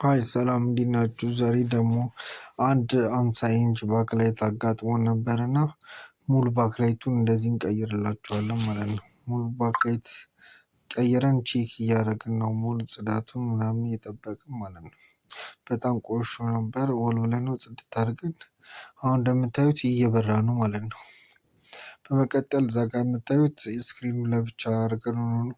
Hi ሰላም እንዴት ናችሁ? ዛሬ ደግሞ አንድ 50 ኢንች backlight አጋጥሞ ነበርና ሙሉ backlight ኡን እንደዚህ እንቀይርላችኋለን ማለት ነው። ሙሉ backlight ቀይረን check እያደረግን ነው። ሙሉ ጽዳቱን ምናምን እየጠበቅን ማለት ነው። በጣም ቆሽሾ ነበር። ወልውለን ነው ጽድት አድርገን አሁን እንደምታዩት እየበራ ነው ማለት ነው። በመቀጠል እዛ ጋር የምታዩት screen ኡ ለብቻ አድርገን ነው።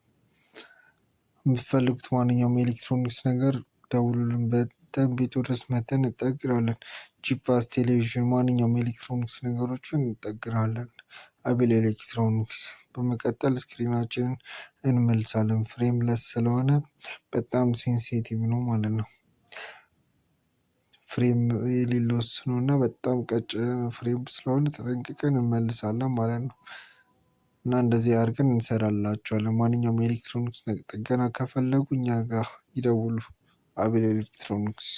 የምትፈልጉት ማንኛውም ኤሌክትሮኒክስ ነገር ደውሉልን። በጣም ቤቱ ድረስ መተን እንጠግናለን። ጂፓስ፣ ቴሌቪዥን፣ ማንኛውም ኤሌክትሮኒክስ ነገሮችን እንጠግናለን። አቤል ኤሌክትሮኒክስ። በመቀጠል screen ኣችንን እንመልሳለን። Frameless ስለሆነ በጣም sensitive ነው ማለት ነው። Frame የሌለው ነው እና በጣም ቀጭን frame ስለሆነ ተጠንቅቀን እንመልሳለን ማለት ነው። እና እንደዚህ አድርገን እንሰራላቸዋለን። ማንኛውም ኤሌክትሮኒክስ ጥገና ከፈለጉ እኛ ጋር ይደውሉ። አቤል ኤሌክትሮኒክስ።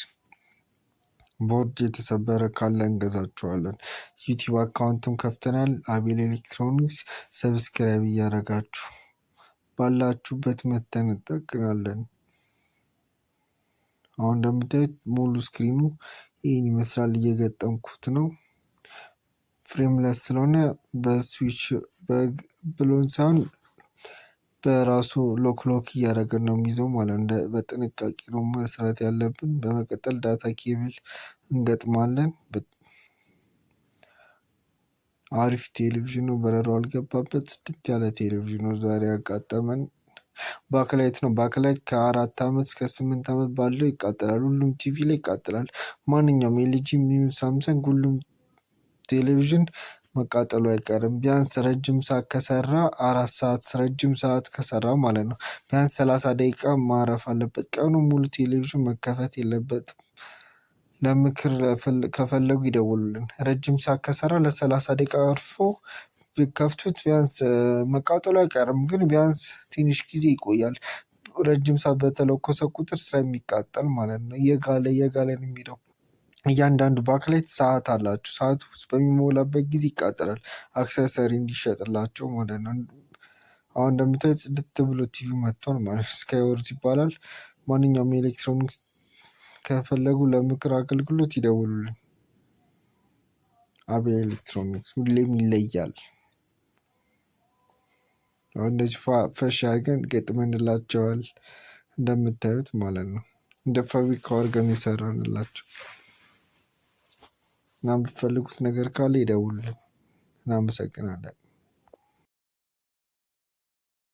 ቦርድ የተሰበረ ካለ እንገዛቸዋለን። YouTube account ም ከፍተናል። አቤል ኤሌክትሮኒክስ subscribe እያደረጋችሁ ባላችሁበት መተን እንጠግናለን። አሁን እንደምታዩት ሙሉ screen ኡ ይህን ይመስላል። እየገጠምኩት ነው። Frameless ስለሆነ በ switch ብሎን ሳይሆን በራሱ lock lock እያደረግን ነው የሚይዘው ማለት ነው። በጥንቃቄ ነው መስራት ያለብን። በመቀጠል data cable እንገጥማለን። አሪፍ ቴሌቪዥን ነው። በረሮ አልገባበት ጽድት ያለ ቴሌቪዥን ነው ዛሬ ያጋጠመን። Backlight ነው። Backlight ከ4 አመት እስከ 8 አመት ባለው ይቃጠላል። ሁሉም ቲቪ ላይ ይቃጠላል። ማንኛውም ኤልጂ ይሁን ሳምሰንግ ሁሉም ቴሌቪዥን መቃጠሉ አይቀርም። ቢያንስ ረጅም ሰዓት ከሰራ፣ 4 ሰዓት ረጅም ሰዓት ከሰራ ማለት ነው። ቢያንስ 30 ደቂቃ ማረፍ አለበት። ቀኑን ሙሉ ቴሌቪዥን መከፈት የለበትም። ለምክር ከፈለጉ ይደውሉልን። ረጅም ሰዓት ከሰራ ለ30 ደቂቃ አርፎ ቢከፍቱት ቢያንስ መቃጠሉ አይቀርም፣ ግን ቢያንስ ትንሽ ጊዜ ይቆያል። ረጅም ሰዓት በተለኮሰ ቁጥር ስለሚቃጠል ማለት ነው። እየጋለ እየጋለ ነው የሚሄደው። እያንዳንዱ backlight ሰዓት አላቸው። ሰዓቱ በሚሞላበት ጊዜ ይቃጠላል። Accessory እንዲሸጥላቸው ማለት ነው። አሁን እንደምታዩት ጽድት ብሎ ቲቪ መጥቷል ማለት ነው። ስካይወርዝ ይባላል። ማንኛውም ኤሌክትሮኒክስ ከፈለጉ ለምክር አገልግሎት ይደውሉልን። አቤል ኤሌክትሮኒክስ ሁሌም ይለያል። አሁን እንደዚህ ፈሽ አድርገን ገጥመንላቸዋል እንደምታዩት ማለት ነው። እንደ ፋብሪካው አድርገን የሰራንላቸው እና የምትፈልጉት ነገር ካለ ይደውሉልን። እናመሰግናለን።